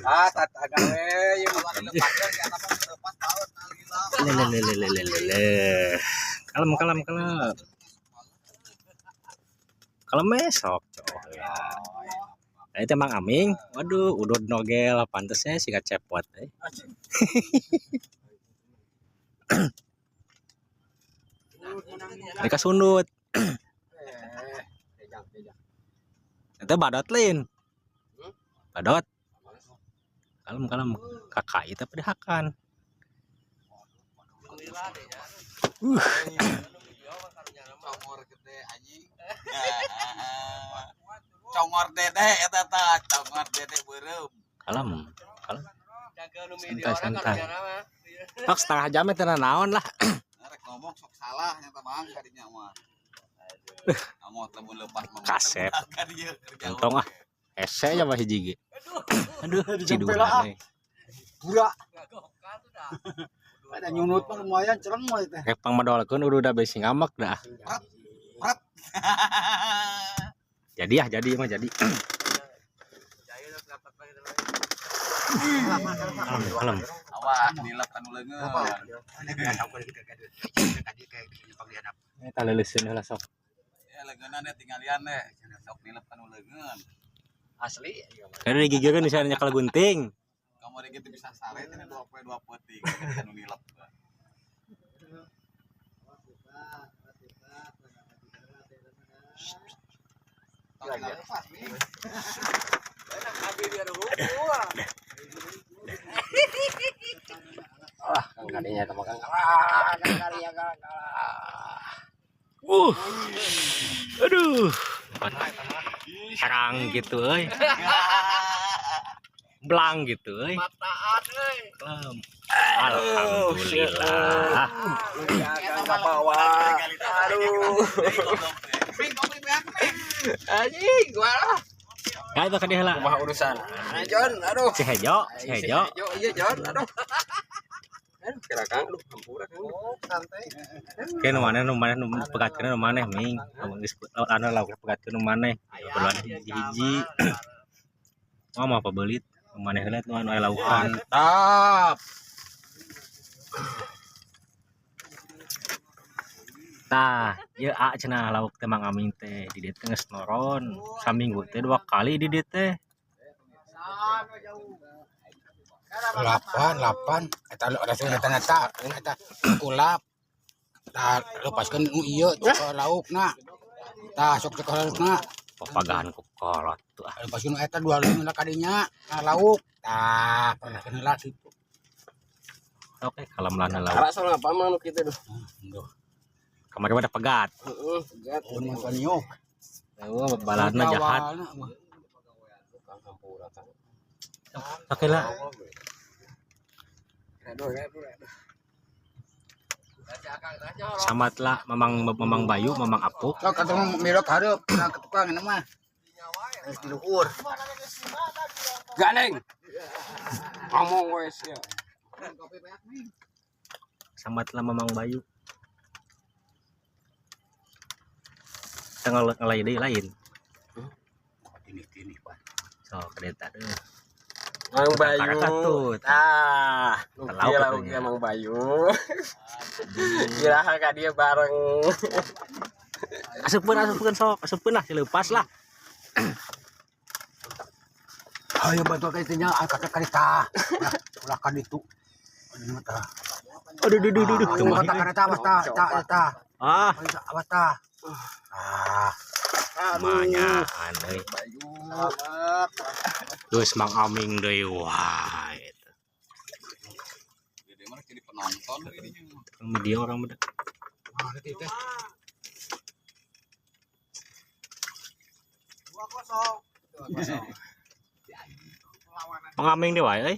Ah, tata gawe ieu mah. Le le le le le le. Kalem kalem kalem. Kalem sok cok ya. Nah, itu Mang Aming. Waduh, udud nogel pantesnya sih cepot eh. Mereka sundut. Itu badot lin. Badot. Kalem kalem kakak itu pedihakan. Congor gede anjing. Congor dede eta tah, congor dede beureum. Kalem, kalem. Santai santai. Pak setengah jam itu naon lah. Rek ngomong sok salah nyata Bang kadinya mah. Amot lamun lepas mah. Kasep. Ka dieu kerja. Entong ah. Hese aja mah hiji ge. Aduh, ciduran euy. Burak. Ada nyunut mah lumayan cereng mah teh. Rek pangmedolkeun udah besi ngamek dah. Pret. Jadi ah, jadi mah jadi. Kalem, kalem. Awas dilep kanu leungeun. Eta leuleuseun heula sok. Ya leungeunna deh tinggalian deh. Sok nilep kanu leungeun. Asli. Karena digigirkeun bisa nyekel gunting. Kamari gitu bisa sare teh dua poe dua peuting kanu nilep. Ah, kang kadinya teh kang kalah, kang kadinya kang kalah. Aduh. Serang gitu euy. Blang gitu euy. Mataan euy. Kalem. Alhamdulillah. Kang kabawa. Aduh. Anjing, gua lah. Ya itu ka dieu heula. Kumaha urusan? Nah, John, aduh. Si Hejo, si Hejo. Iya, John, aduh. Aduh, kira Kang, aduh, hampura Kang. Oh, santai. Oke, nu maneh nu maneh nu pegatkeun nu maneh ming. Lamun geus anu lauk pegatkeun nu maneh. Perluan hiji-hiji. Mah mah pabeulit. Nu maneh heula nu anu aya laukan. Mantap. Tah, ieu a cenah lauk teh Mang Aming teh di dieu teh geus noron. Saminggu teh 2 kali di dieu teh. 8 8 eta langsung eta eta eta kulap tah lepaskeun nu ieu cek laukna tah sok cek laukna Papagahan ku kolot tuh ah. lepaskeun eta dua leungeun kadinya nah lauk tah pernahkeun heula situ. Oke, kalem lana lauk. Karasa ngapa mah nu kitu duh. Duh, Kamari mah da pegat. Heeh, pegat. mun mah niuk. Eueuh balana jahat. Kang hampura Kang. Oke lah. Aduh, aduh, aduh. Samat lah Mamang Mamang Bayu, Mamang Apuk. Sok atuh milok hareup ka tukang ini mah. Geus di luhur. Gandeng. Ngomong wes ya. Samat lah Mamang Bayu. Kita ngelai deui lain. Tini-tini Pak. So, kereta deh. Mang Bayu. Tuh. Ah, Lauk lauk lauk katanya. Mang Bayu. Iraha ka dia bareng. Asupkeun asupkeun sok, asupkeun lah lepas lah. Ayo bantu ka itunya angkat ka tah. Ulah ka ditu. Aduh tah. Aduh aduh aduh aduh. Aduh tah kana tah awas tah tah tah. Ah, Awas tah. Ah, manyaan euy. Terus Mang Aming deui wah eta. Dede mah jadi penonton ininya. Media orang muda. ah itu teh. Mang Aming deui wae euy.